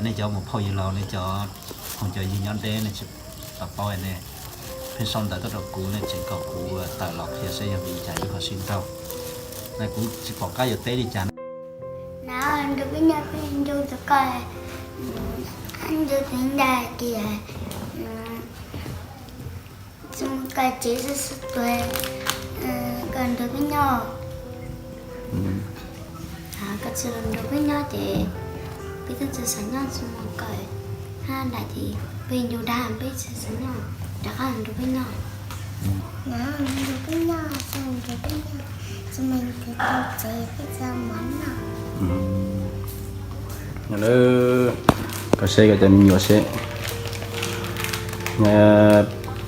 Nej cov mus phauj yawg laus, nej cov phooj cov ywg nyob deb nej tsis tau paub ne, pheej sau ntawv tuaj rau kuv, nej tseem kom kuv tawm los qhia saib yog vim li cas yus ho sib nrauj. Na kuv tsis pom qab yuav teb li cas. Na nrug peb nyob peb ncu tus ko, ncu tus ntawd tias tsis mus kawm tsev xwb xwb tuag, koj nrug peb nyob. Koj tsis los nrug peb nyob ces peb twb tsis xav nyob, tsis mus kawm hab nram ces peb ncu dag peb tsis xav nyob, rov qab los nrug peb nyob. Nrug peb nyob, tsis mus kawm tsev, tsis mus kawm tsev peb tsis mov noj. Koj saib koj cov me nyuam seb,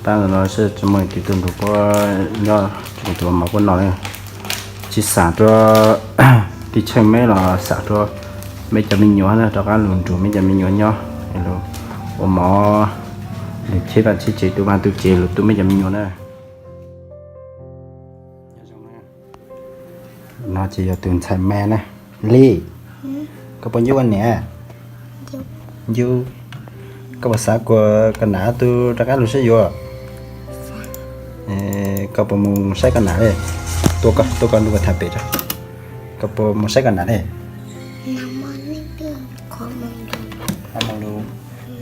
pab no seb tsis muaj tus twg nrug puab nyob, tsis muaj tus mov puab noj ne. Tsis xam rua Tij Tsheej meb los xam rua meb cov me nyuam na, rov qab lug nrug meb cov me nyuam nyob, lug ua mov, lug cheb vaj cheb tsev, tu vaj tu tsev, lug tu meb cov me nyuam na. No ces yog tus ntxhais me na. Li, koj puas ncu koj niam? Ncu. Koj puas xav kuas koj nam tub rov qab lug saib yus? Koj puas mus saib koj nam le? Tuaj koj, tuaj koj nrug kuv tham pem tso. Koj puas mus saib koj nam le?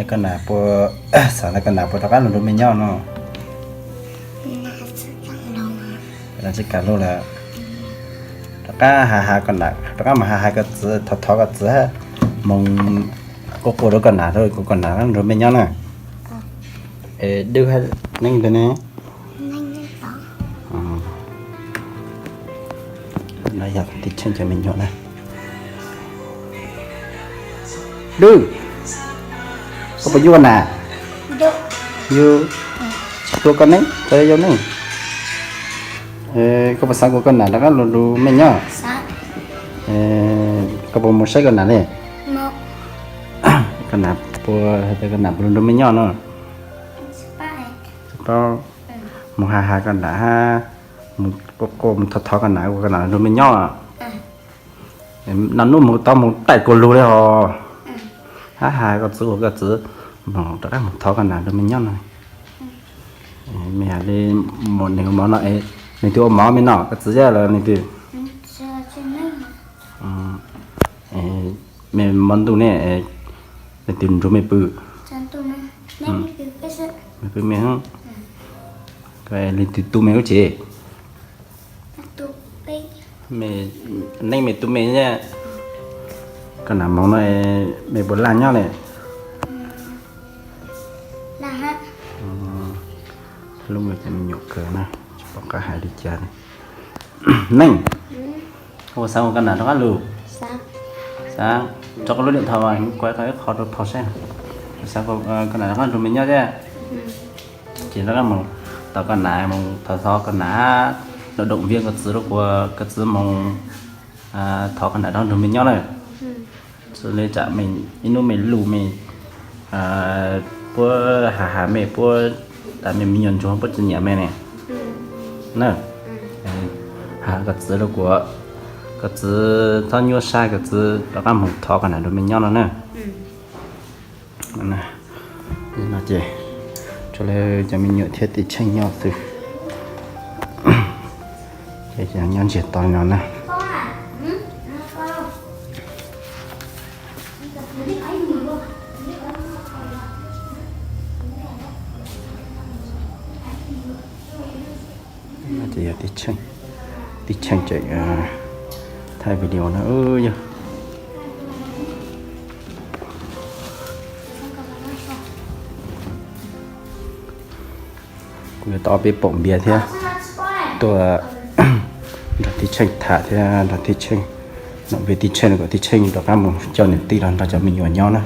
Koj nam puas, xav tas koj nam puas rov qab lug nrug mej nyob no? Nam tsis kam lug lawm. Rov qab has has koj nam, rov qab mus has has koj txiv, thov thov koj txiv, mus quaj quaj rau koj nam, kuas koj nam nrug mej nyob na. Es Dwb hab Neeb ntawd ne? No yog Tij Tsheej cov me nyuam na. Dwb, koj puas ncu koj nam? Yug, tsis tua koj neeb, koj yau neej. Koj puas xav kuas koj nam rov qab lug nrug mej nyob? Koj puas mus saib koj nam le? Koj nam puas, koj nam puas lug nrug mej nyob no? Tsis paub. Mus has has koj nam hab, mus quaj quaj, mus thov thov koj nam, kuas koj nam nrug mej nyob. No nub mus tau mus taij kuas lug le hos. Hab has koj txiv, kuas koj txiv mus rov qab mus thov koj nam nrug mej nyob no. Mej has le, mus nws ua mov no, nws twb ua mov mej noj, koj txiv yab los nws twb mej mov ntuj ne, nws twb nrug mej pw. Mej pw mej, nws twb tu mej lub tsev. Neeb mej tu mej, koj nam moog no mej puas laj nyob le? Lub me nyuam kawg na, tsis pom qab hais li cas. Neej, koj puas xav kuas koj nam rov qab lug? Xav. Tso koj lub điện thoại kuv kuav tau ib qho rau phauj saib. Xav kuas koj nam rov qab nrug mej nyob thiab? Ces rov qab mus tos koj nam, mus thov thov koj nam, động viên koj txiv rau kuas koj txiv mus thov koj nam rov nrug mej nyob na. Xws li tsam ib hnub mej lug mej, puab has has mej, puab tas mej me nyuam ntsuag puab tsis nyiam mej ne na. Has koj txiv rau kuas koj txiv txhob nyuaj sab, koj txiv rov qab mus thov koj nam nrug mej nyob no na. No ces tsuas le cov me nyuam thiab Tij Tsheej nyob xwb. Ces nyob ntsiag to no na. Ces yog Tij Tsheej, Tij Tsheej tseem thaij video na yog. Kuv yuav tau ob peb poom npias thiab tuaj nrog Tij Tsheej tham thiab nrog Tij Tsheej, nrog Tij Tsheej kom Tij Tsheej rov qab mus coj niam tij los nrog cov me nyuam nyob na.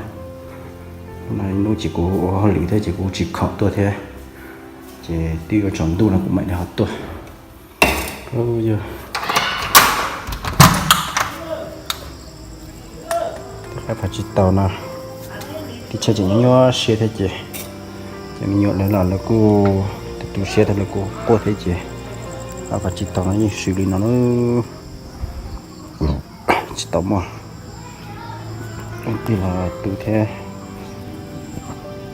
No ib hnub ces kuv ua hauj lwm thiab ces kuv tsis khoom tuaj thiab, ces twb yuav tsaus ntuj no kuv mam li ho tuaj. Qab phav tsib taug no, Tij Tsheej tseem nyuaj nyuaj siab thiab ces, ces me nyuam lawv los lawv kuj, tus tu siab thiab lawv kuj quaj thiab ces, qab phav tsib taug no yeej swv li no na. Tsis tau muaj, Leej twg los tu thiab,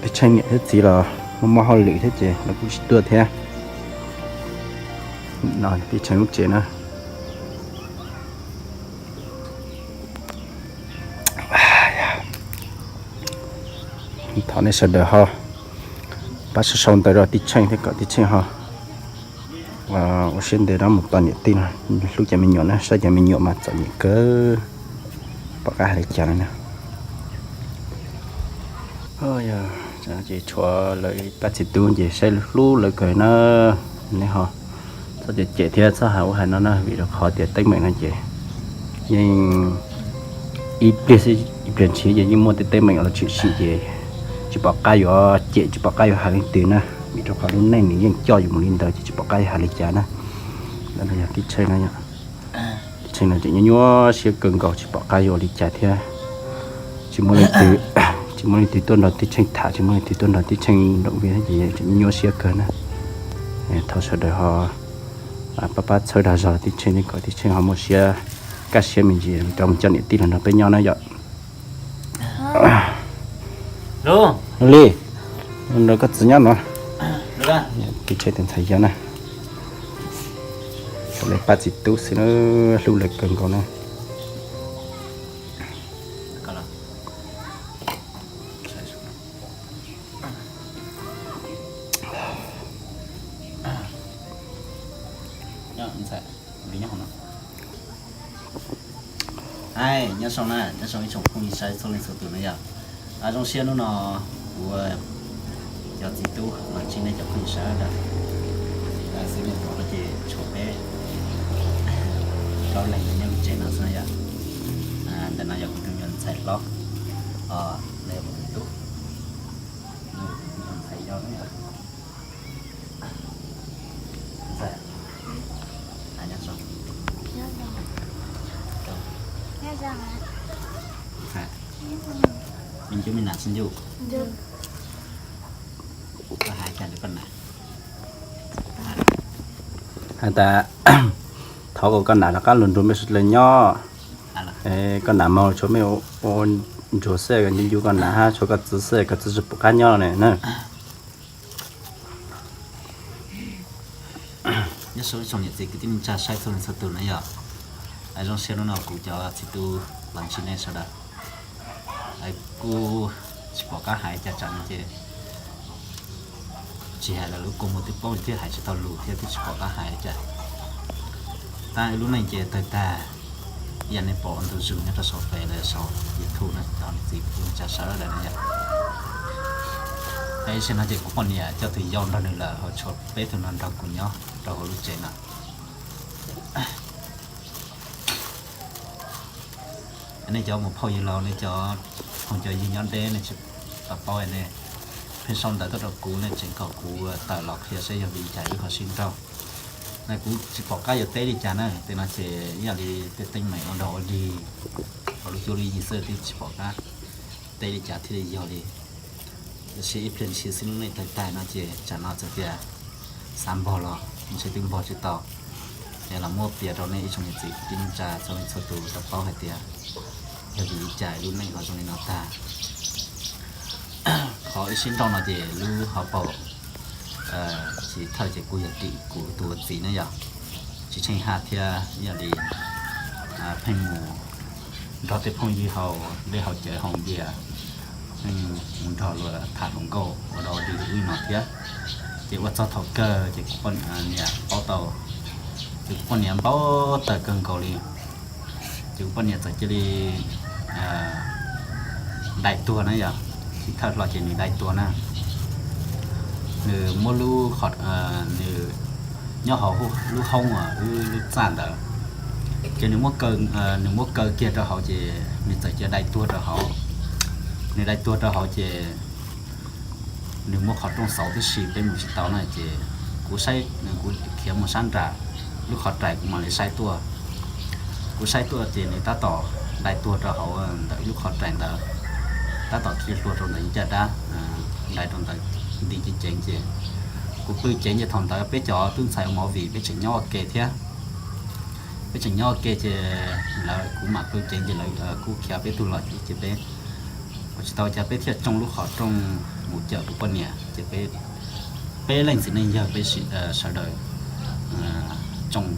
tij Tsheej niam thiab txiv los muaj muaj hauj lwm thiab ces lawv kuj tsis tuaj thiab. No tij Tsheej lub tsev na. Thov nej sawv daws ho pab sau sau ntawv rau tij Tsheej thiab kom tij Tsheej ho ua siab ntev rov mus tos niam tij no, hlub cov me nyuam na, saib cov me nyuam mas txom nyem kawg, pom qab hais li cas li na. Ces tshuav lawv pab txiv tub ces saib hlub lawv kawg na. Nej ho txhob cem cem thiab txhob hais ub hais no na, vim rau qhov tias teeb meem no ces yeej ib pliag, ib pliag ntshiv ces yeej muaj tej teeb meem los tshwm sim ces tsis pom qab yuav cem, tsis pom qab yuav hais leej twg na, vim rau qhov lub neej nws yeej coj yus mus li ntawd ces tsis pom qab yuav hais li cas na. Ntawm no yog tij Tsheej no, tij Tsheej no tseem nyuaj nyuaj siab kawg nkaus tsis pom qab yuav ua li cas thiab. Tsis muaj leej twg, tsis muaj leej twg tuaj nrog tij Tsheej tham, tsis muaj leej twg tuaj nrog tij Tsheej nroom vi ces tseem nyuaj nyuaj siab kawg na. Thov sawv daws ho pab pab txhawb dag zog tij Tsheej thiab kom tij Tsheej ho muaj siab, kaj siab me ntsis rov mus coj niam tij los nrog peb nyob na yom. Li, nrog koj txiv nyob no. Tij Tsheej tus ntxhais yau na, lawv pab txiv tub xwb na, hlub lawv kawg nkaus na. Nyob zoo na, nyob zoo ib tsoom phooj ywg saib txhua leej txhua tus na yom. Zoo siab hnub no kuv cov txiv tub los ntsib nej cov phooj ywg sawv daws. Xwb nej pom no ces tshuav peb plaub leeg nyob lub tsev no xwb na yom. Ntawm no yog kuv tus me nyuam ntxhais hlob, no yog kuv tus tub, tus me nyuam ntxhais yau na yom. Me ntsuj me nam tsis ncuj, koj hais cas rau koj nam? Hais tas thov kom koj nam rov qab los nrog mej sawv daws nyob. Koj nam mas tshuav mej ua ntsuag xwb, ncu ncu koj nam hab tshuav koj txiv xwb, koj txiv tsis pom qab nyob ne na. Nyob zoo ib tsoom niam txiv kwv tij neej tsa saib txhua leej txhua tus na yom. Zoo siab hnub no kuv cov txiv tub los ntsib nej sawv daws. Kuj tsis pom qab hais cas tsam no ces tsis hais lawm, lub kua muag twb poob thiab hais tsis tau lus thiab twb tsis pom qab hais li cas. Tab wb lub neej ces tawg tag, ib yam nej pom ua ntu zus nyob rau saum fej lawv saum YouTube na cov niam txiv kwv tij neej tsa sawv daws na yom. Ib sij no ces kuv poj niam coj tus yau nrog nws lawm, ho tshuav peb tug no nrog kuv nyob rau hauv lub tsev no. Nej cov mus phauj ywg laus, nej cov phooj cov ywg nyob deb nej tsis tau paub, nej pheej sau ntawv tuaj rau kuv, nej tseem kom kuv tawm los qhia saib yog vim li cas wb ho sib nrauj. Na kuv tsis pom qab yuav teb li cas na, tej no ces ib yam li tej teeb meem ua dog ua dig hauv lub cuab lub yig xwb, twb tsis pom qab teb li cas thiaj li yog li. Tiam sis ib pliag ntshis xwb lub neej tawg tag no ces tsam no txawm tias xav npog los ntshe twb npog tsis tau. Es los muab piav rau nej ib tsoom niam txiv kwv tij neej tsa txhua leej txhua tus tau paub hais tias yog vim li cas lub neej ho zoo li no tag. Qhov wb sib nrauj no ces lub hauv paus txiv thawj ces kuj yog tim kuv tus txiv ne yom, tsis tsheej haj thiab ib yam li pheej mus nrog tej phooj ywg haus dej haus cawv haus npias, pheej mus nrog luag tham hluas nkauj ua dog ua dig ub no thiab. Ces ua txog thaum kawg ces kuv poj niam paub tau, ces kuv poj niam npau taws kawg nkaus li. Ces kuv poj niam txawm cia li dai tuag na yom, txiv thawj hlo ces nws dai tuag na. Nws muab lub, nws nyob hauv lub hoob uas wb lub txaj ntawd, ces nws muab kaw, nws muab kaw kiag rau hauv ces nws txawm cia dai tuag rau hauv. Nws dai tuag rau hauv ces nws muab qhov rooj xauv tib si peb mus tsis tau na ces kuv saib, kuv khiav mus sab nram lub qhov rais kuv mam li saib tuaj. Kuv saib tuaj ces nws tab tom dai tuag rau hauv ntawm ib lub qhov rais ntawd, tab tom khi hlua rau ntawm ib caj dab, dai rau ntawd nti ceev ceev ces kuv pw ceev ces thaum ntawd peb cov tub ntxhais ua movie peb tseem nyob ua ke thiab. Peb tseem nyob ua ke ces lawv kuv mam pw ceev ces lawv kuj khiav peb tug los ces peb ua tsis tau cas peb thiaj tsoo lub qhov rooj mus cawm kuv poj niam ces peb leej txiv neej yawg peb sawv daws tsoo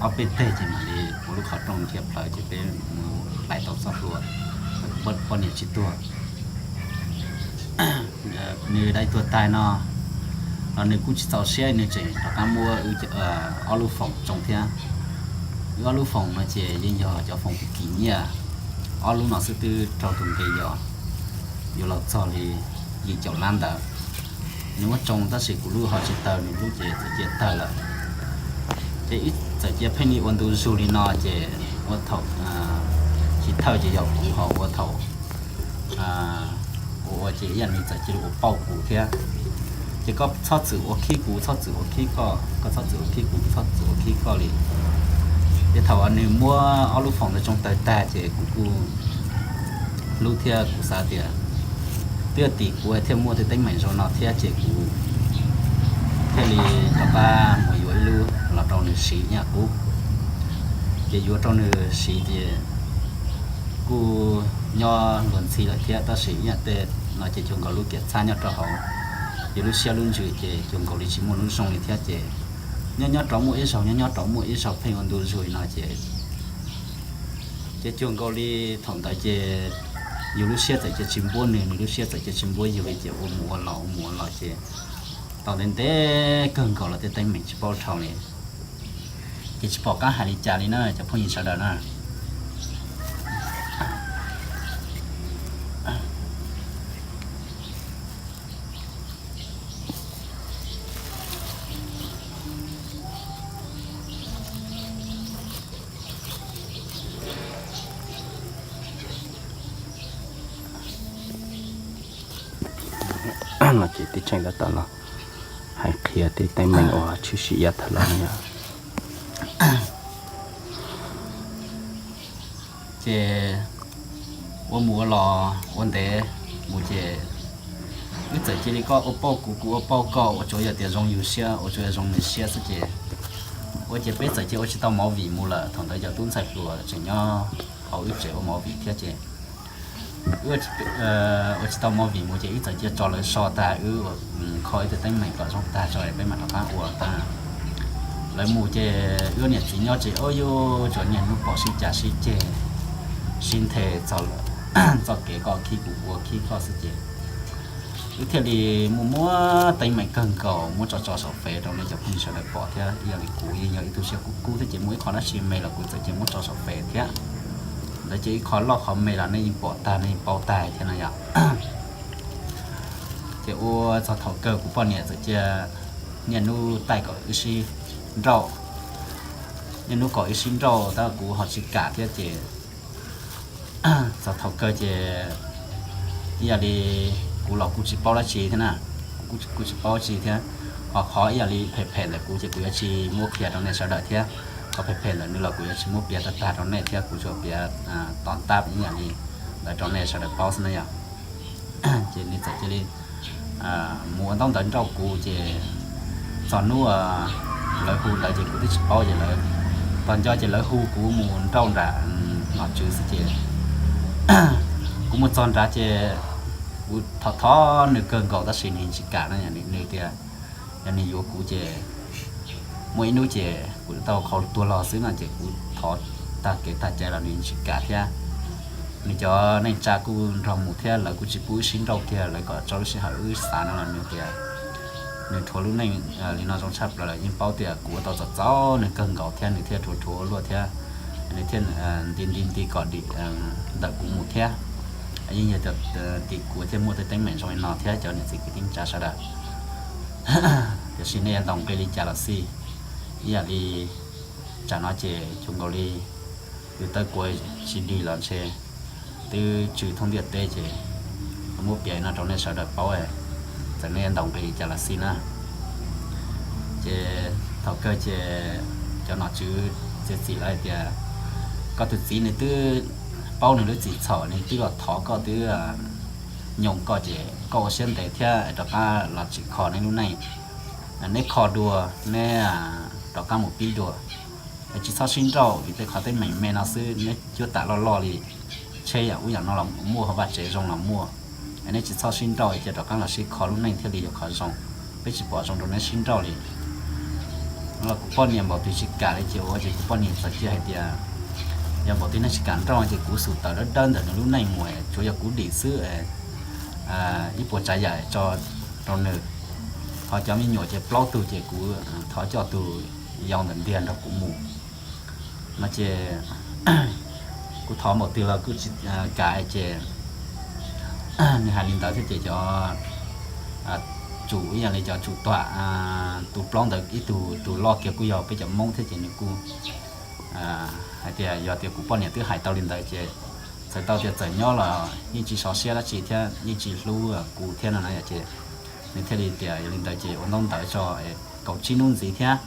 ob peb teg ces mam li ua lub qhov rooj dhia plawv ces peb mus hlais tau txoj hlua, poj niam tsis tuag. Nws dai tuag tag no los nws kuj tsis txaus siab, nws tseem rov qab muab ob lub foom tsoo thiab. Wb ob lub foom no ces yeej yog cov foom kim nyiaj, ob lub no xwb twb raug tus nqi yog yuav los txog li yim caum lab ntawd. Nws muab tsoo tab sis kuv lub ho tsis tawg, nws lub ces txawm cia tawg lawm. Ces wb txawm cia pheej li ua ntu zus li no ces ua thaum chiv thawj ces yog kuv ho ua thaum ua ua ces ib yam nws txawm cia li ua pauj kuv thiab. Ces koj txhob txwm ua khib kuv, txhob txwm ua khib koj, koj txhob txwm ua khib kuv, kuv txhob txwm ua khib koj li. Ces thaum nws muab ob lub foom ntawd tsoo tawg tag ces kuv kuj hlub thiab kuv xav tias twb yog tim kuv thiaj muaj tej teeb meem zoo no thiab ces kuv thiaj li rov qab mus yuav ib lub los rau nws siv ib yam qub. Ces yuav rau nws siv ces kuj nyob luag ntxhi lawm thiab tab sis ib yam tej no ces cuag nkaus lub kiav txhab nyob rau hauv yus lub siab lub ntsws ces cuag nkaus li tsis muaj lub zoo li thiab ces nyob nyob rov muaj ib zaug, nyob nyob rov muaj ib zaug pheej ua ntu zus li no ces ces cuag nkaus li thaum ntawd ces yus lub siab txawm cia tsis npuab nws, nws lub siab txawm cia tsis npuab yus li ces ua mus ua los ua mus ua los ces tau ntev ntev kawg nkaus los tej teeb meem tsis paub dhau li. Ces tsis pom qab hais li cas li na cov phooj ywg sawv daws na. No ces tib tseem tab tom los hais qhia tej teeb meem uas tshwm sim yav tag los no yog ces ua mus ua los ua ntev mus ces wb txawm cia li koj ua pauj kuv, kuv ua pauj koj, ua tsuav yog tias zoo yus siab, ua tsuav yog zoo nws siab xwb ces ua ces peb txawm cia ua tsis tau movie mus lawm. Thaum ntawd cov tub ntxhais hluas tseem nyob hauv wb tsev ua movie thiab ces ua tsis tau movie mus ces wb txawm cia tso lawv so tag, wb kho ib tej teeb meem kom zoo tag tso peb mam rov qab ua tag. Lawv mus ces wb niam txiv nyob tsev ua yuav tsuas niaj hnub pom sib cav sib ceg, sib nthe txoj kev koj khib kuv, kuv khib koj xwb ces wb thiaj li muaj muab teeb meem kawg nkaus muab tso tso saum fej rau nej cov phooj ywg sawv daws pom thiab. Ib yam li kuv yeej yog ib tug siab kub kub thiab ces muaj ib qho dab tsi me los kuv txawm cia muab tso saum fej thiab. Ntawd ces ib qho loj qhov me los nej yeej pom tag, nej yeej paub tag thiab no yom. Ces ua txog thaum kawg kuv poj niam txawm cia niaj hnub taij kom wb sib nrauj, niaj hnub kom wb sib nrauj tab kuv ho tsis kam thiab ces txog thaum kawg ces ib yam li kuv los kuj tsis paub dab tsi thiab na, kuv kuj tsis paub dab tsi thiab. Ho qhov ib yam li phem phem ntawm kuv ces kuv yuav tsis muab qhia rau nej sawv daws thiab. Qhov phem phem ntawm nws los kuv yuav tsis muab piav tag tag rau nej thiab, kuv tsuas piav tom tab ib yam li ntawd rau nej sawv daws paub xwb na yom. Ces nws txawm cia li mus ua ntaub ntawv nrauj kuv ces txog hnub lawv hu ntawd ces kuv twb tsis paub ces lawv tos nco ces lawv hu kuv mus nrauj nram nom tswv xwb ces kuv mus txog nrad ces kuv thov thov nws kawg nkaus tab sis nws tsis kam no, nws tias yog nws yuav kuv ces muaj ib hnub ces kuv tau qhau tuag los xwb no ces kuv thov tag kev tag cai los nws tsis kam thiab. Nws cov neej tsa kuj nrog mus thiab lawv kuj tsis pub wb sib nrauj kiag, lawv kom tso lub sij hawm wb xav no los nws tias nws rhuav lub neej li no zoo tshaj plaws lawm, yeej paub tias kuv ua tau txom txom nws kawg nkaus thiab nws thiaj rhuav rhuav ua luaj thiab nws thiaj nti nti nti kom dim ntawm kuv mus thiab. Yeej yog tim kuv thiaj muaj tej teeb meem zoo li no thiab cov niam txiv kwv tij neej tsa sawv daws. Tiam sis nej yuav ntaus nqi li cas los xij, ib yam li tsam no ces cuag nkaus li yus tawb kuav tsis dig los ntshe twb tsw thoob ntiaj teb ces muab piav no rau nej sawv daws paub, txawm nej yuav ntaus nqi li cas los xij na. Ces thaum kawg ces cov nom tswv txiav txim lawv hais tias koj tus txiv nws twb paub nws lub txim txhaum, nws twb los thov koj twb nyoos koj ces koj ua siab ntev thiab rov qab los tsim kho neb lub neej. Neb kho dua, neb rov qab mus pib dua. Tsis txhob sib nrauj vim tej qhov teeb meem me no xwb, neb cuab tam loj loj li, tsheb yam ub yam no los muaj, vaj tsev zoo los muaj. Neb tsis txhob sib nrauj, cia rov qab los sib kho lub neej thiaj li yuav qhov zoo. Peb tsis pom zoo rau neb sib nrauj li. Los kuv poj niam npaum twg tsis kam li ces ua ces kuv poj niam txawm cia hais tias yog npaum twg neb tsis kam nrauj ces kuv xum tawm dawb dawb ntawm nws lub neej mus, tsuav yog kuv dim xwb, ib puas tsav yam tso rau nws. Ho cov me nyuam ces plaub tug ces kuv thov coj tus yau ntawm ntiag nrog kuv mus no ces kuv thov npaum twg los kuj tsis kam ces nws hais li ntawd thiab ces cov tsum ib yam li cov tsum tuam tus plaub ntawd ib tug, tus loj kiag kuj yog peb cov Hmoob thiab ces nws kuj hais tias yog tias kuv poj niam twb hais tau li ntawd ces txhais tau tias txawm nyob los yeej tsis sov siab dab tsi thiab yeej tsis hlub kuv thiab no na yom ces nws thiaj li tias yog li ntawd ces ua ntaub ntawv tso kaum tsib hnub ntxiv thiab.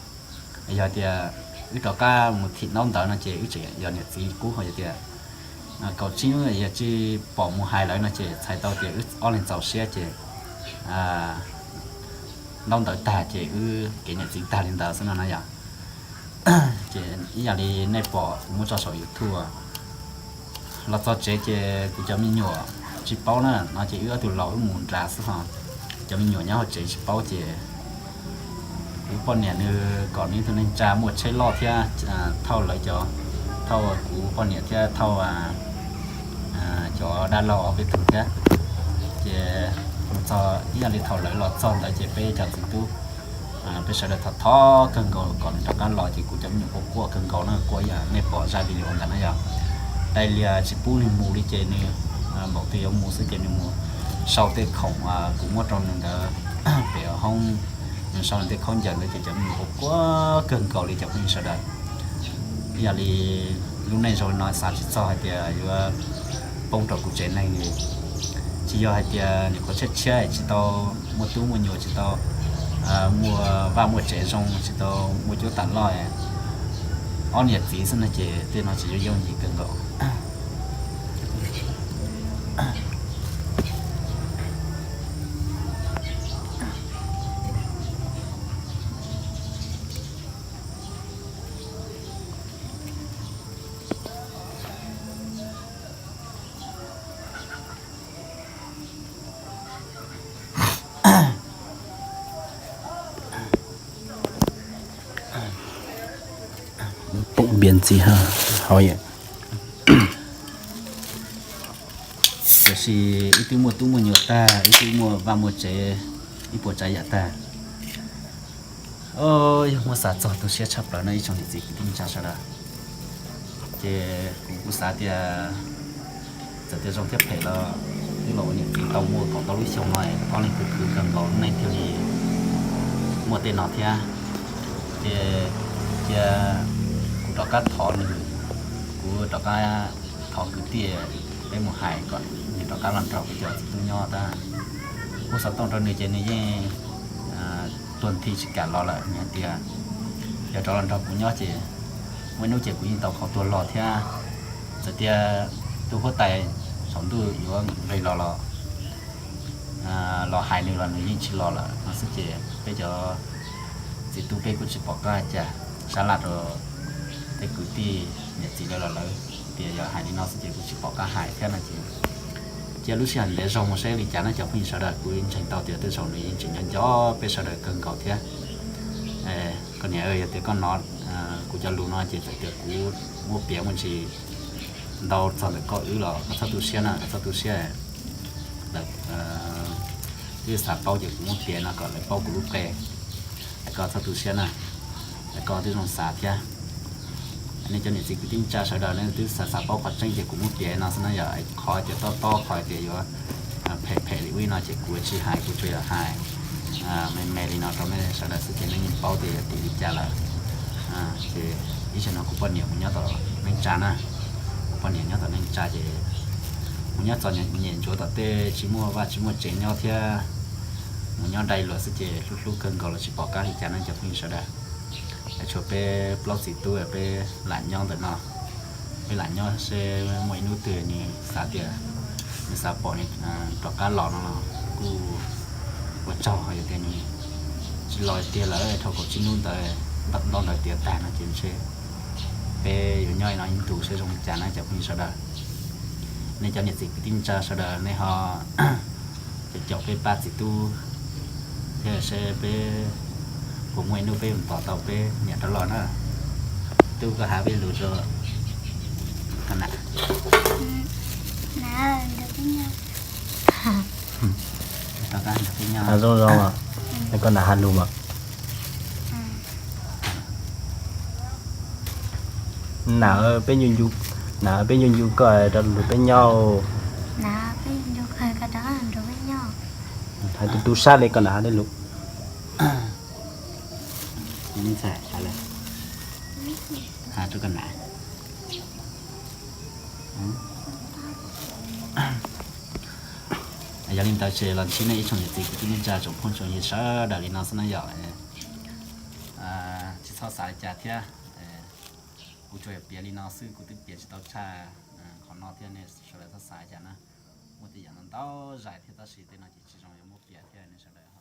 Yog tias wb rov qab mus thim ntaub ntawv no ces wb tseem yog niam txiv qub, ho yog tias kaum tsib hnub yog tsis pom mus hais lawv no ces txhais tau tias wb ob leeg txaus siab ces ntaub ntawv tag ces wb kev niam txiv tag li ntawd xwb no na yom. Ces ib yam li nej pom kuv muab tso saum YouTube los txog tsev ces kuv cov me nyuam tsis paub na no ces wb ob tug laus wb mus nrad xwb ho cov me nyuam nyob hauv tsev tsis paub ces kuv poj niam nws kom nws ib tug neej tsa muaj tsheb loj thiab thauj lawv cov, thauj kuv poj niam thiab thauj cov dab laug ob peb tug thiab. Ces mus txog ib yam li thaum lawv los txog ntawd ces peb cov txiv tub peb sawv daws thov thov kawg nkaus kom nws rov qab los ces kuv cov me nyuam quaj quaj kawg nkaus na, quaj ib yam nej pom zaj video ntawd na yom. Dai lias tsis pub nws mus li ces nws npaum twg yuav mus xwb ces nws mus sau tej khoom kuv muab rau nws ntawd pem hoob, nws sau nws tej khaub ncaws ntawd ces cov me nyuam quaj quaj kawg nkaus li cov phooj ywg sawv daws. Ib yam li lub neej zoo li no xav tsis txog hais tias yuav poob rau kuv tsev neeg li. Tsis yog hais tias nyuam qhuav tshiab tshiab tsis tau muaj tub muaj nyuam tsis tau muaj vaj muaj tsev zoo tsis tau muaj cuab tam loj, ob niam txiv xwb no ces tej no tsis yooj yim kawg nkaus. Poob npias ntxiv hauv. Tiam sis ib twb muaj tub muaj nyuam tag, ib twb muaj vaj muaj tsev, ib puas tsav yam tag. Yog muab xav txog tu siab tshaj plaws no ib tsoom niam txiv kwv tij neej tsa sawv daws. Ces kuv kuj xav tias txawm tias zoo thiab phem los twb los ua niam txiv tau muaj kaum ntau lub xyoo no, ob leeg khwv khwv kawg nkaus lub neej thiaj li muaj tej no thiab. Ces cia kuv rov qab thov nws, kuv rov qab thov kwv tij peb mus hais kom nws rov qab los nrog kuv cov txiv tub nyob tab. Kuv xov tooj rau nws ces nws yeej tuag nthi tsis kam los lawm, nws hais tias yog rov los nrog kuv nyob ces muaj ib hnub ces kuv yeej tau qhauv tuag los thiab. Txawm tias tus huab tais saum ntuj yuav nqis los los los hais nws los nws yeej tsis los lawm no xwb ces peb cov txiv tub peb kuj tsis pom qab hais cas, sab laj rau tej kwv tij niam txiv lawv los lawv tias yog hais li no xwb ces kuj tsis pom qab hais thiab no ces cia lub sij hawm ntev zog mus saib li cas na cov phooj ywg sawv daws. Kuv ntseeg tau tias tej zaum nws yeej tseem nco nco peb sawv daws kawg nkaus thiab. Koj niam, yog tias koj hnov kuv cov lus no ces txawm tias kuv muab piav muaj ntsis ntau txog ntawm koj wb los koj txhob tu siab na, koj txhob tu siab. Lawv twb xav paub ces kuv muab piav no kom lawv paub kuv lub qe. Koj txhob tu siab na, koj twb zoo xav thiab. Nej cov niam txiv kwv tij neej tsa sawv daws nej twb xav xav paub qhov tseeb ces kuv muab piav no xwb na yom. Qhov tias tob tob qhov tias yuav phem phem li ub li no ces kuv tsis hais, kuv tsuas yog hais me me li no rau nej sawv daws xwb ces nej yeej paub tias yog tim li cas lawm. Ces ib zaug no kuv poj niam mus nyob tom neej tsa na, kuv poj niam nyob tom neej tsa ces mus nyob txom nyem ntsuav tom tej tsis muaj vaj tsis muaj tsev nyob thiab, mus nyob dai luag xwb ces hlub hlub kawg nkaus los tsis pom qab li cas no cov phooj ywg sawv daws. Tshuav peb plaub txiv tub peb lam nyob ntawm no, peb lam nyob seb muaj ib hnub twg nws xav tias nws xav pom nws rov qab los no los kuj ua tsaug, ho yog tias nws tsis los tiag lawm dhau kaum tsib hnub ntawd ntaub ntawv tiav tag no ces ntshe Peb yuav nyob li no ib ntus seb zoo li cas na cov phooj ywg sawv daws. Nej cov niam txiv kwv tij neej tsa sawv daws nej ho caum caum peb pab txiv tub thiab seb peb puas muaj ib hnub peb mus tos tau peb niam rov los na. Tub, koj hais peb lus rau nam. Rau koj nrog peb nyob. Zoo zoo os. Koj nam hais lus mas. Nam, peb ncu ncu, nam, peb ncu ncu koj rov lug peb nyob. Hais tu tu sab li koj nam hais lus. Hais rau koj nam. Yog li ntawd ces los ntsib nej ib tsoom niam txiv kwv tij neej tsa tsoom phooj tsoom ywg sawv daws li no xwb na yom. Tsis txhob xav li cas thiab. Kuv tsuas yog piav li no xwb, kuv twb piav tsis tau tshaj qhov no thiab, nej sawv daws txhob xav li cas na. Muaj tej yam no ntau zais thiab tab sis tej no ces tsis zoo yuav muab piav thiab nej sawv daws.